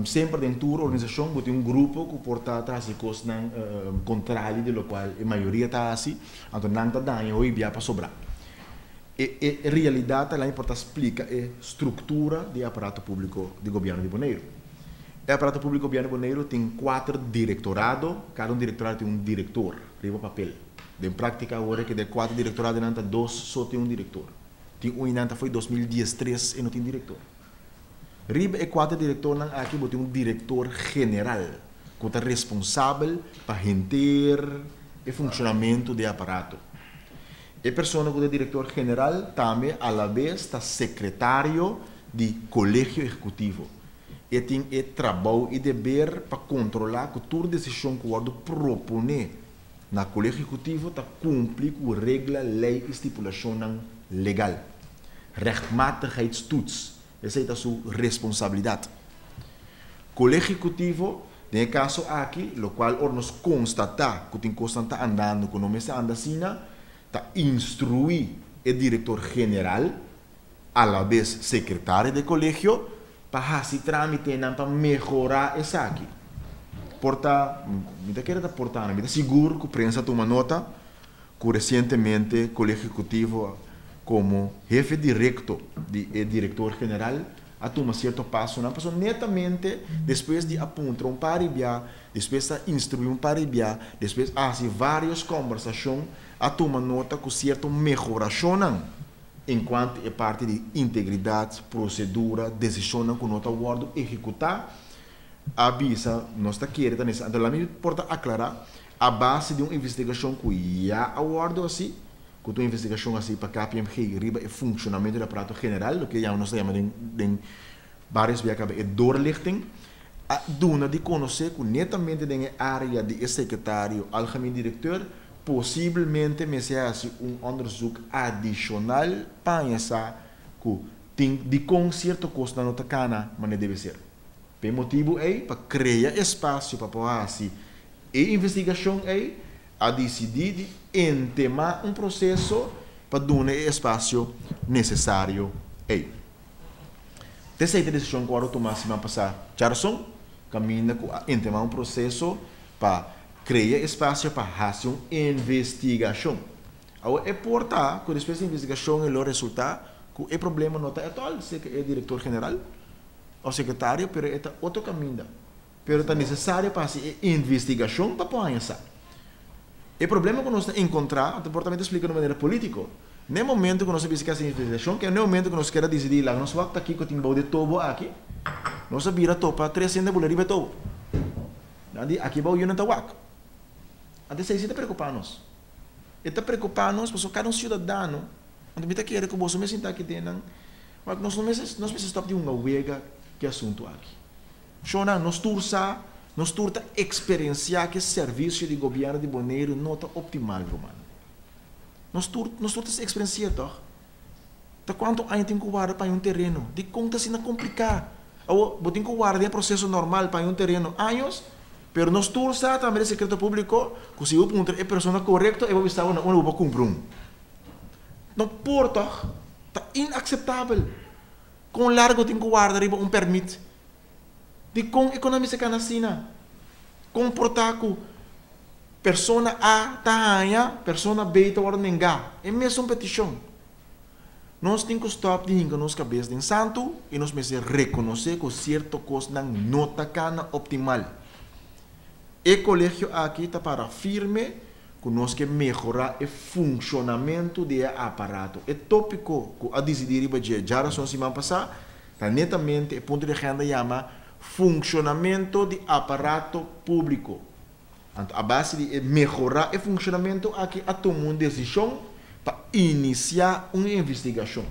Semper den tur organisashon bo tin un grupo ku por ta ta hasi kosnan kontrali di lokual e mayoria ta hasi, anto nan ta daña hopi bia pasobra e e realidat ta laña por ta splika e struktura di e aparato públiko di gobièrnu di Boneiru. E aparato públiko gobièrnu di Boneiru tin kuater direktorado, kada un direktorado tin un direktor riba papel. Den práktika awor e ke den e kuater direktoradonan ta dos so tin un direktor. Tin un einan ta fo'i 2013 e no tin direktor. Riba e kuater direktornan aki bo tin un direktor general ku ta responsabel pa henter e funshonamentu di e aparato. E persona ku ta direktor general tambe alabes ta sekretario di Kolegio Ehekutivo. E tin e trabou i deber pa kontrolá ku tur desishon ku wòrdu proponé na Kolegio Ehekutivo ta kumpli ku regla, lei i stipulashonnan legal. Rechtmatigheidstoets, esei ta su responsabilidat. Kolegio Ehekutivo, den e kaso aki, lokual ora nos konstatá ku tin kosnan ta andando ku no mester anda asina, ta instruí e direktor general, alabes sekretario di e kolegio, pa hasi trámitenan pa mehorá esaki. Por ta, mi ta kere ta por ta, mi ta sigur ku prensa a tuma nota ku resientemente Kolegio Ehekutivo komo hefe direkto di e direktor general a tuma sierto pasonan pasobra netamente despues di a puntra un par di bia, despues a instruí un par di bia, despues a hasi vários kòmbersashon a tuma nota ku sierto mehorashonnan enkuanto e parti di integridat, prosedura, desishonnan ku no ta wòrdu ehekutá, a bisa nos ta kere ta necesario. Anto lami por ta aclara a base di un investigacion cu ya a wordo haci, cu ta un investigacion haci pa KPMG riba e funcionamento di aparato general, loke yama nos ta yama den den varios bia caba e doorlichting, a duna di conoce cu netamente den e area di e secretario algemeen directeur posiblemente mester haci un onderzoek adicional pa haña sa cu tin dicon cierto cosnan no ta cana manera debe ser. P'e motibu ei, pa krea espasio pa por hasi e investigashon ei, a disidí di entemá un proseso pa duna e espasio nesesario ei. T'esei ta e desishon ku wòrdu tumá siman pasá djarason, kaminda ku a entemá un proseso pa krea espasio pa hasi un investigashon. Awor e por ta ku despues di investigashon e lo resultá ku e problema no ta ètòl serka e direktor general, òf sekretario, pero e ta otro kaminda. Pero ta nesesario pa hasi e investigashon pa por haña sa. E problema ku nos ta enkontrá, anto por tambe ta splika di un manera polítiko. Na e momento ku nos a bisa ke hasi e investigashon, ke na e momento ku nos kier a disidí laga nos wak ta kiko tin bou di e tobo aki, nos a bira topa tres hende bula riba e tobo. Nan di, aki bou yu nan ta wak. Anto esei si ta preokupá nos. E ta preokupá nos pasobra kada un siudadano, anto mi ta kere ku boso mes sinta aki den nan, Wak, nos no mester, nos mester stop di hunga wega ku e asuntu aki. Shownan, nos tur sa, nos tur ta eksperensiá ku e servisio di gobièrnu di Boneiru no ta optimal, ruman. Nos tur, nos tur ta eksperensi'é tòg? Ta kuantu aña tin ku warda pa haña un tereno? Dikon ta asina kompliká? Awor, bo tin ku warda den e proseso normal pa haña un tereno años, pero nos tur sa tambe den sekreto públiko ku si bo puntra e persona korekto e bo bisa bo na unda bo por kumpra un. No por tòg? Ta inakseptabel! Kon largu tin ku warda riba un pèrmit? Dikon ekonomi se kana asina? Kon por ta ku persona A ta haña, persona B ta wòrdu nengá e mesun petishon? Nos tin ku stòp di hinka nos kabes den santu i nos mester rekonosé ku sierto kosnan no ta kana optimal. E kolegio aki ta para firme ku nos ke mehorá e funshonamentu di e aparato. E tópiko ku a disidí riba dje djarason siman pasá ta netamente e punto di agenda yama Funshonamentu di aparato públiko. Anto a base di e mehorá e funshonamentu aki a tuma un desishon pa inisiá un investigashon.